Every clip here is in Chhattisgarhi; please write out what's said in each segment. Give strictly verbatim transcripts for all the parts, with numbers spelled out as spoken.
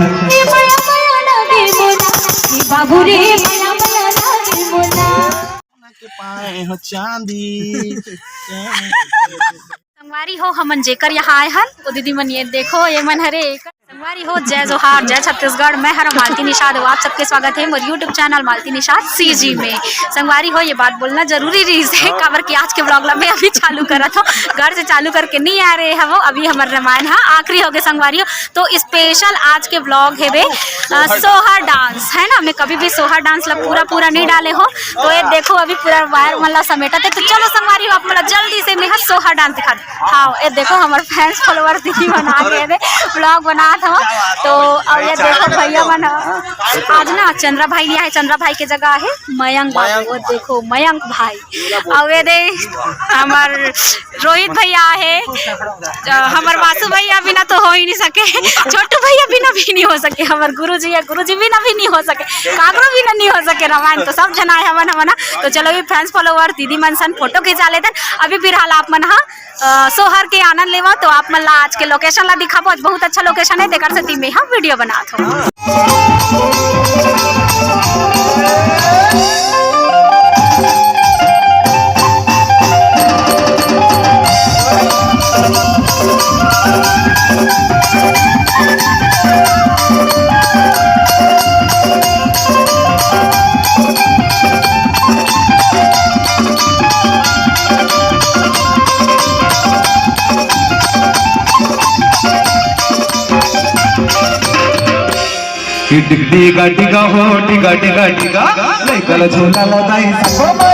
ए मया मया लागे मोला, ए बाबू रे मया मया लागे मोला। के पाए हो चांदी। संगवारी हो, हमन जेकर यहाँ आए हन, वो दीदी मन ये देखो, ये मन हरे एक संगवारी हो। जय जोहार, जय छत्तीसगढ़, मैं हरा मालती निषाद, आप सबके स्वागत है मोर YouTube channel Malti Nishad CG में। संगवारी हो, ये बात बोलना जरूरी रहिस हे, काबर कि आज के vlog ला मैं अभी चालू करत हूँ, घर से चालू करके नहीं आ रहे हैं वो, अभी हमर रामायण हा आखिरी हो गए संगवारी हो। तो special आज के vlog हेबे, अ, सोहर dance, है ना। मैं कभी भी सोहर dance ला पूरा पूरा नहीं डाले हो, तो ये देखो अभी पूरा wire मन ला समेटत हे। तो चलो संगवारी हो, आप मन ला जल्दी से मैं हा सोहर dance दिखा दूँ। हाँ, ये देखो हमर fans follower दीदी मन आ गए हे, vlog बनात हो। तो अब ये देखो भैया मन, आज ना चंद्रा भाई नहीं आए, चंद्रा भाई के जगह है मयंक बाबू। मयंक वो भाई। देखो मयंक भाई, अब ये दे हमर रोहित भैया आहे, अ, हमर मासू भैया बिना तो हो ही नहीं सके, छोटू भैया बिना भी नहीं हो सके, हमर गुरुजी या गुरुजी बिना भी नहीं हो सके, काकरो बिना नहीं हो सके रामायण। तो सब जना है हमन हमन हा। तो चलो ये fans follower दीदी मन सन photo खिंचा लेते हैं। अभी फिलहाल आप मन हा, अ, सोहर के आनंद लेवा। तो आप मन ला आज के location ला दिखाबो, आज बहुत अच्छा location है, तेकर सेती मैं हा video बनात हूँ। कि डिग डिगा डिगा हो, डिगा डिगा डिगा, लइका ला झूला ला दाई सबो माई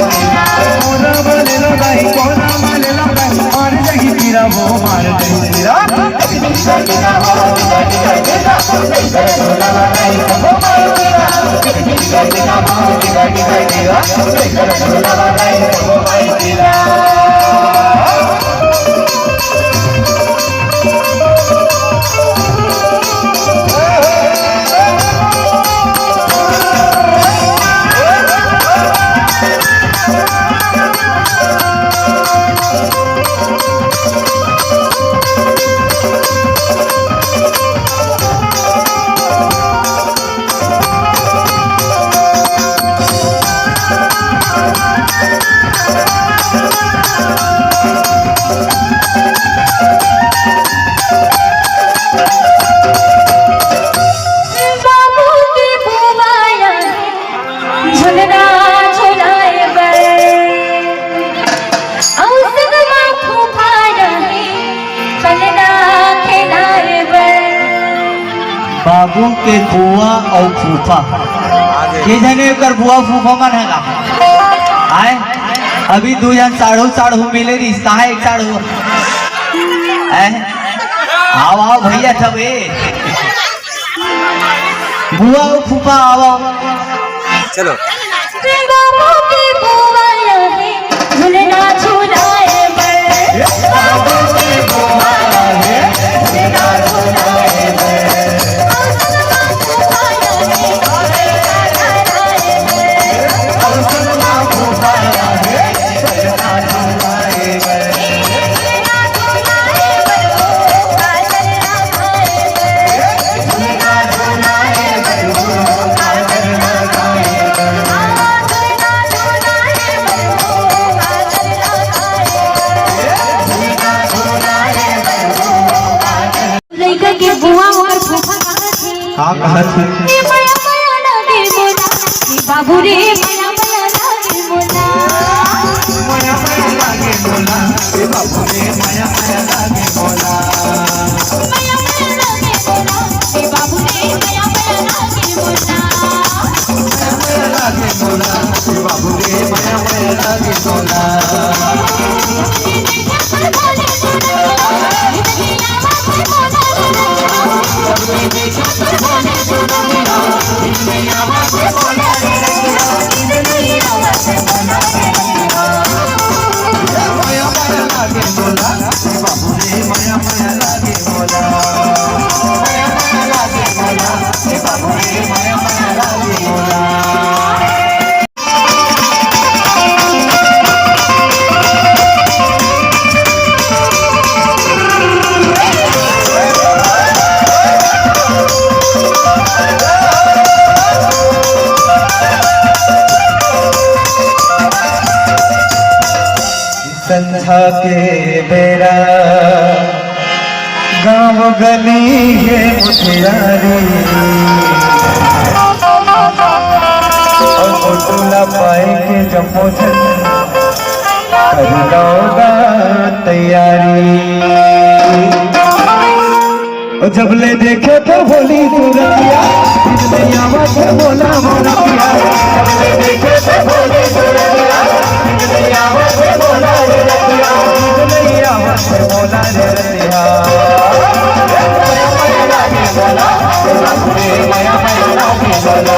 पिया। कोना वाले लो दाई, कोना वाले लो दाई, मार जाही पीरा वो, मार जाही पीरा। बाबू के बुआया झुलना झुलाए बर, अउ संगमा फूफा रहे, खेलना खेलाए बर। बाबू के बुआ अउ फूफा, के जाने ओकर बुआ फूफा मन हे का? आए, अभी दू झन साढ़ू साढ़ू मिले रहिस, कहाँ एक साढ़ू? आए, आओ आओ भैया, तब ए बुआ अउ फूफा, आओ आओ। चलो। बाबू के बुआ रहे, झुलना झुलाए बर। लइका के बुआ ओकर फूफा कहत हे। का कहत हे? ए मया मया लागे मोला, ए बाबू रे मया मया लागे मोला। मया मया लागे मोला, ए बाबू रे मया मया लागे मोला। मया मया लागे मोला, ए बाबू रे मया मया लागे मोला। मया मया लागे मोला, ए बाबू रे मया मया लागे मोला। संझा के बेरा गाँव गली हे मुठियारी, अउ फोटो ला पाए के जम्मो झन करी गाँव गा तैयारी। ओ जब ले देखे तोर भोली सूरतिया, नींद नइ आवत हे मोला मोर पिया। जब ले देखे तोर भोली सूरतिया, नींद नइ आवत हे मोला रे रतिया। नींद नइ आवत हे मोला रे रतिया। मया मया लागे मोला, मया मया लागे मोला,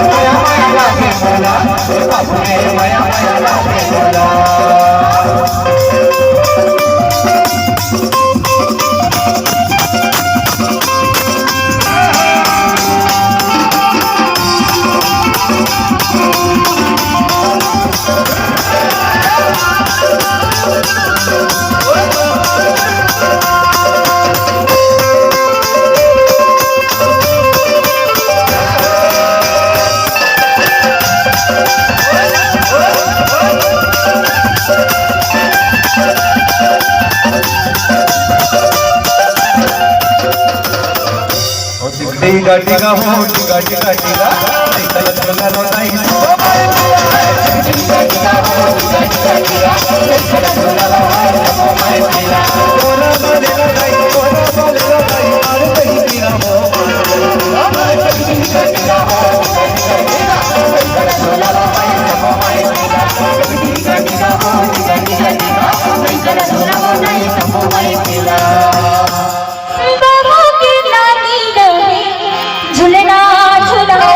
मया मया लागे मोला, मया मया लागे मोला। टिका टिका हो, टिका टिका टिका, टिका टिका रो ताई। बाबू के नानी रहे, झुलना झुलाए।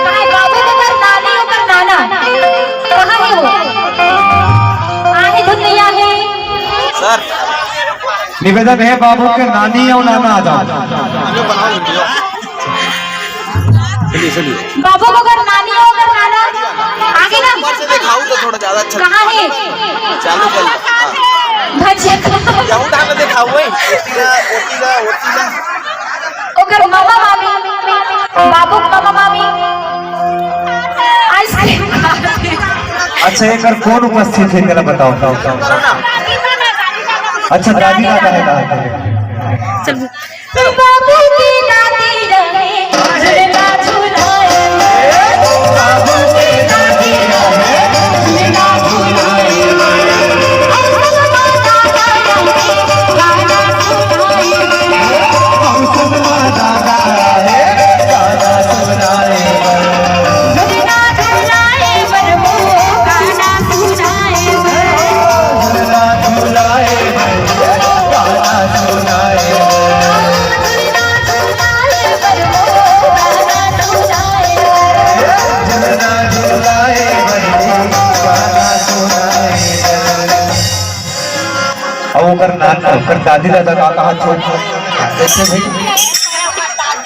काहे बाबू के ओकर नानी, ओकर नाना? कहाँ हे वो? आहे धुन नइ आहे। सर। निवेदन हे, बाबू के नानी अउ नाना आ जाओ। चलिए, चलिए। बाबू के ओकर नानी, ओकर नाना आगे ना। ऊपर से दिखाओ तो थोड़ा ज्यादा अच्छा। कहाँ हे? चालू कर लो। हाँ। भजिया। यहू धान दिखाओ, वही। होती ना, होती ना, होती ना। ओकर मामा मामी, बाबू के मामा मामी आइसक्रीम खा। अच्छा, एकर कौन उपस्थित हे, तेला बताओ। अच्छा, दादी दादा हे, दादा हे। चल। बाबू के नाती रहे, झूलना झुलाए। बाबू के नाती रहे, झूलना झुलाए। अउ ओकर नान, ओकर दादी दादा का कहा छोड़। जैसे भाई,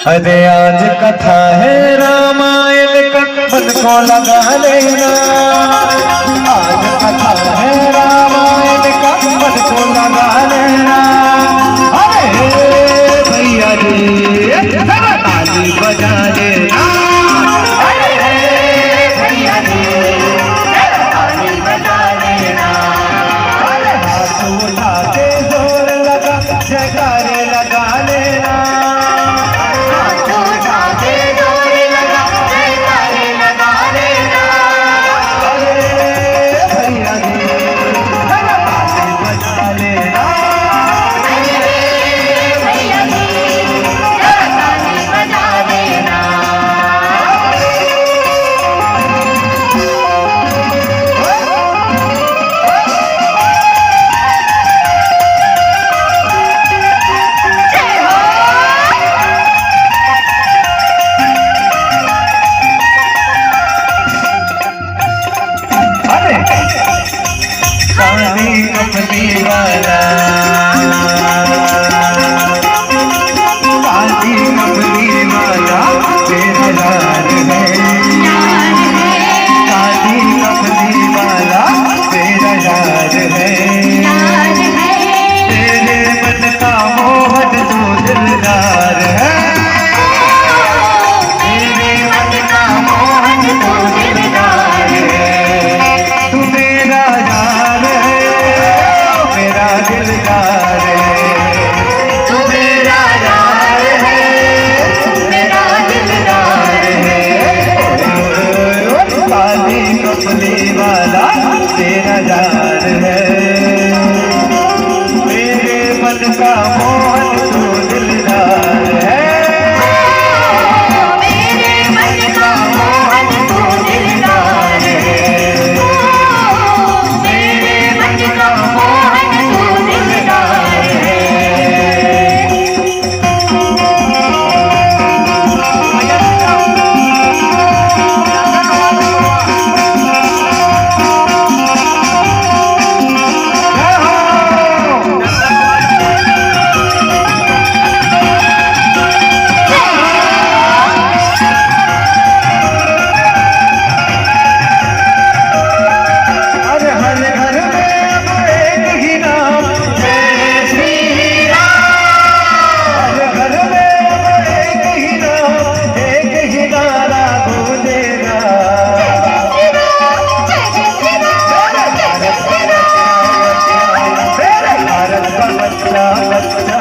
अरे आज कथा है रामायण का, मन को लगा लेना। आज कथा है रामायण का, मन को लगा लेना। अरे भैया जी, जरा ताली बजा लेना। अरे भैया जी, जरा ताली बजा लेना। अरे हाथ उठा के जोर लगा, जयकारे लगा लेना। हाथ उठा के जोर लगा, जयकारे लगा लेना। अरे भैया जी, जरा ताली बजा लेना। अरे भैया जी, जरा ताली बजा लेना। अरे, काली कंपनी वाला, काली कंपनी वाला तेरा यार है, काली कंपनी वाला तेरा यार है। तेरे मन का मोहन तो दिलदार है, तेरे मन का मोहन तो दिलदार है। तू मेरा का मोहन तू दिलदार है। मेरे मन का मोहन तू दिलदार है। मेरे मन का मोहन तू दिलदार है। अरे हर घर में अब एक ही नाम, जय श्री राम। हर घर में अब एक ही नाम, एक ही नारा गूंजेगा। जय जय श्री राम, जय जय श्री राम, जय जय श्री राम। मेरे भारत का बच्चा, बच्चा,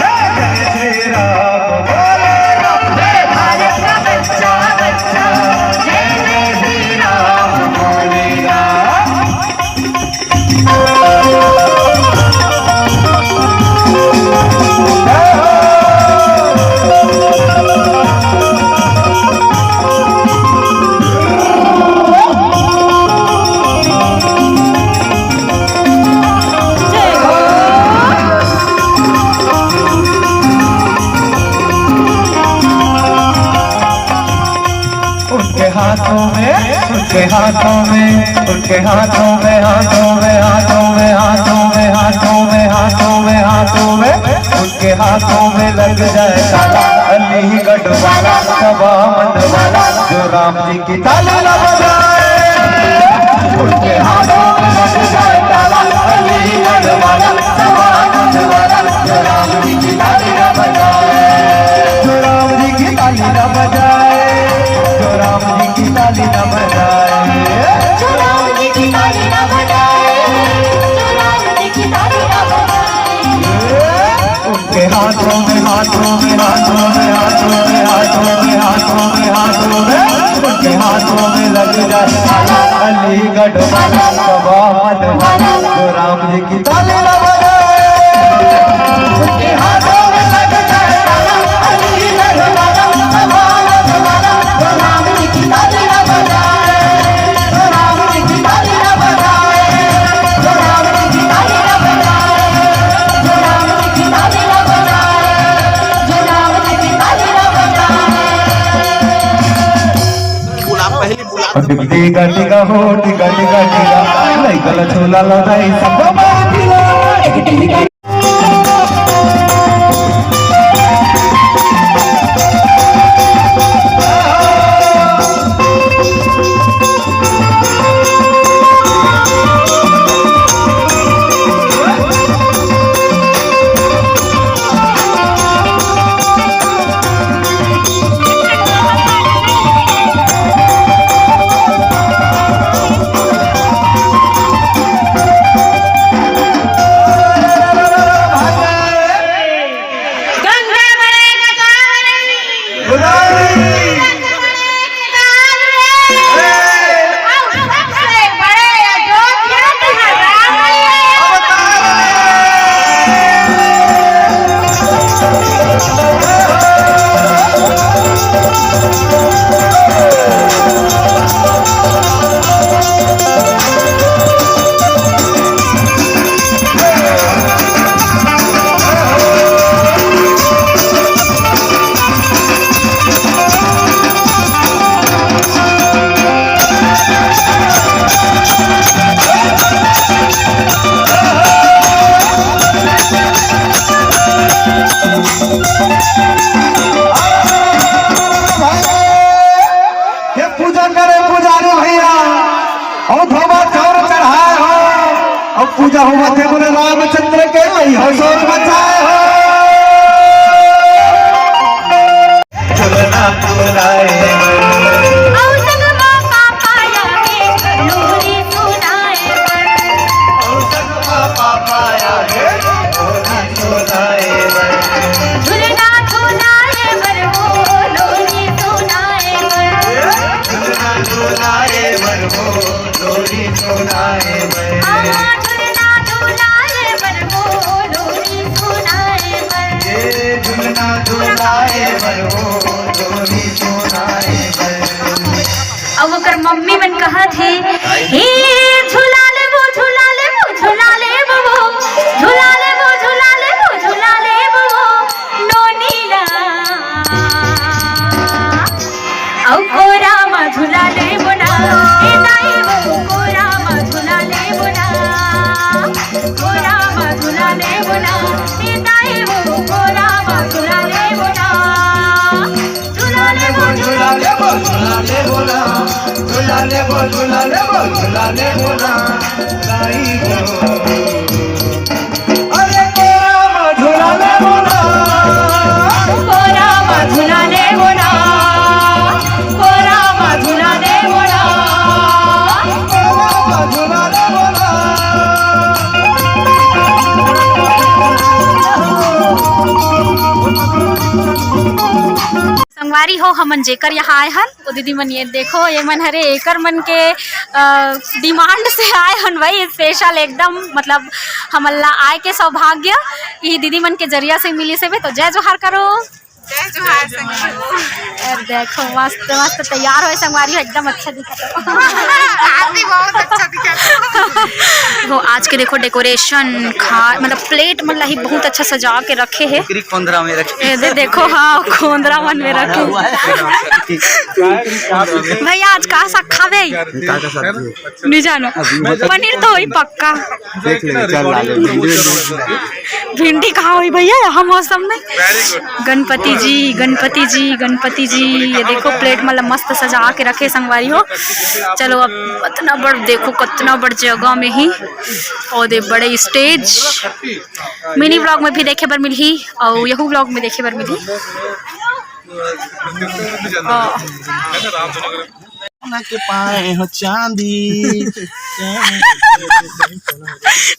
जय जय श्री राम बोलेगा। मेरे भारत का बच्चा, बच्चा, जय जय श्री राम बोलेगा। उनके हाथों में, उनके हाथों में, उनके हाथों में, हाथों में, हाथों में, हाथों में, हाथों में, हाथों में, हाथों में, उनके हाथों में लग जाए ताला, अलीगढ़ वाला, सवामन वाला, जो राम जी की ताली ना बजाए। उनके हाथों में लग जाए ताला, अलीगढ़ वाला, सवामन वाला, जो राम जी की ताली ना बजाए। जो राम जी की ताली ना बजाए। जो राम जी की ताली ना बजाए। जो राम जी की ताली ना बजाए। जो राम जी की ताली ना बजाए। उनके हाथों में, हाथों में, हाथों में, हाथों में, हाथों में, हाथों में, हाथों में, उनके हाथों में लग जाए ताला, अलीगढ़ वाला, सवामन वाला, जो राम जी की ताली ना बजाए। उनके हाथों में लग जाए ताला, अलीगढ़ वाला, सवामन वाला, जो राम जी की ताली ना बजाए। जो राम जी की ताली ना बजाए। जो राम जी की ताली ना बजाए। जो राम जी की ताली ना बजाए। जो राम जी की ताली ना बजाए। गुलाब पहली गुलाब। टिका टिका हो, टिका टिका टिका, नहीं गलत झूला लो दाई, सबको मार दिया। गंगा बड़े गोदावरी। गोदावरी। गंगा बड़े गोदावरी। ए। और सबसे बड़े अयोध्या महाराज। अवतार। के पूजा करे पुजारी भैया, अउ धोबा चाउर चढ़ाए हो, अउ पूजा होवत हे बोले रामचंद्र के, वही हो शोर मचाए हो। झुलना झुलाए। अउ संगमा पापा आए, लोरी सुनाए। अउ संगमा पापा आए, लोरी सुनाए। झुलना झुलाए बर वो, लोरी सुनाए बर। झुलना झुलाए बर वो, लोरी सुनाए बर। आहा, झुलना झुलाए बर वो, लोरी कोरा मा झूला लेबो ना, ए दाई हो, कोरा मा झूला लेबो ना। झूला लेबो, झूला लेबो, झूला लेबो ना। झूला लेबो, झूला लेबो, झूला लेबो ना। दाई हो। अरे कोरा मा झूला लेबो ना। कोरा मा झूला लेबो ना। कोरा मा झूला लेबो ना। कोरा मा झूला लेबो ना। संगवारी हो, हमन जेकर यहाँ आए हन, वो दीदी मन ये देखो, ये मन हरे एकर मन के, अ, डिमांड से आए हन भाई, स्पेशल एकदम, मतलब, हमन ला आए के सौभाग्य ई दीदी मन के जरिया से मिलिस हवे। तो जय जोहार करो। जय जोहार संगवारी। अरे देखो, मस्त मस्त तैयार होए संगवारी हो, एकदम अच्छा दिखत हो। आप भी बहुत अच्छा दिखत हो। हो, आज के देखो डेकोरेशन, खा, मतलब, प्लेट मन ला ही बहुत अच्छा सजा के रखे हे। एकरी खोंदरा में रखे। ए दे, देखो, हाँ, खोंदरा मन में रखे। भैया, आज का साग खाबे? का का सब्जी? नहीं जानो। पनीर तो होई पक्का। देख ले, चल ला ले, भिंडी। भिंडी कहाँ होई भैया यहाँ मौसम में? गणपति जी, गणपति जी, गणपति जी। ये देखो, प्लेट मतलब मस्त सजा के रखे संगवारी हो। चलो, अब इतना बड़, देखो कितना बड़ जगह में ही, और दे बड़े स्टेज। मिनी व्लॉग में भी देखे बर मिलही और यहू व्लॉग में देखे बर मिलही। हाँ। सोना के पाए हो चांदी।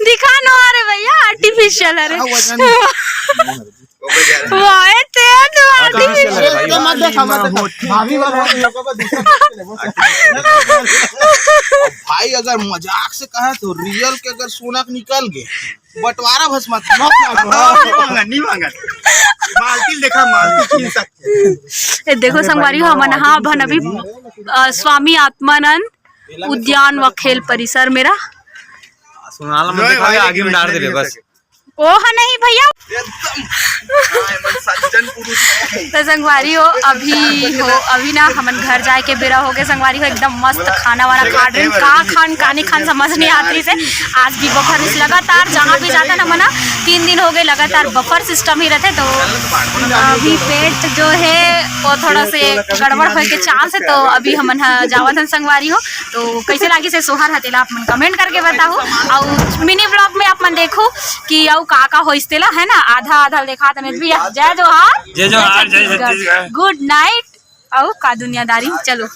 दिखा नो, अरे भैया, आर्टिफिशियल, अरे। हाँ, वजन। वाह, ते तो आर्टिफिशियल। अरे, मत देखा, मत देखा। भाभी वाला है, ये को दूसरा ले, वो भाई, अगर मजाक से कहा तो रियल के अगर सोना के निकल गए, बंटवारा भस मत, मत मांगो। नहीं मांगा, नहीं मांगा। मालकिन देखा, मालकिन छीन सकते। ए, देखो संगवारी हो, हमन हा भन अभी, अ, स्वामी आत्मानंद उद्यान व खेल परिसर मेरा। सोनाला मत दिखावे, आगे में डाल दे बस। ओह नहीं भैया। एकदम। हाँ, एकदम सज्जन पुरुष। तो संगवारी हो, अभी हो, अभी ना हमन घर जाए के बेरा हो गए संगवारी हो, एकदम मस्त खाना वाना खा रहे हैं। का खान, का नहीं खान, समझ नहीं आत रहिस हे। आज भी बफर लगातार जहाँ भी जाता ना मना, तीन दिन हो गए लगातार बफर सिस्टम ही रहते, तो अभी पेट जो है वो थोड़ा से गड़बड़ होए के चांस है। तो अभी हमन ह जावत हन संगवारी हो, तो कैसे लागिस हे सोहर ह तेला आप मन कमेंट करके बताहू। अउ मिनी व्लॉग में आप मन देखो कि अउ का का होइस तेला, है ना, आधा आधा देखा तने भी। जय जोहार, जय जोहार, जय छत्तीसगढ़। गुड नाइट। अउ का दुनियादारी, चलो।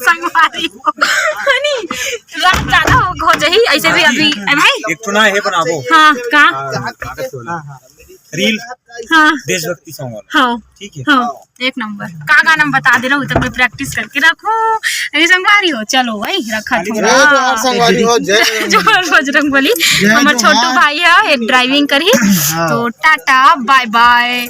संगवारी हो। नहीं, रात ज्यादा हो, हो जाही, ऐसे भी अभी, ए भाई? एक ठो ना हे बनाबो। हाँ, का? हाँ, हाँ। रील। हाँ। देशभक्ति सॉन्ग वाला। हाँ। ठीक है। हाँ, एक नंबर। का गाना में बता दे रहा हूँ, तब मैं प्रैक्टिस करके रखूँ। अरे संगवारी हो, चलो भाई, रखा था। जय जोहार संगवारी हो, जय जोहार बजरंग बली। जय हमार जोहार। छोटू भाई है, एक ड्राइविंग करी। हाँ। तो टाटा, बाय बाय।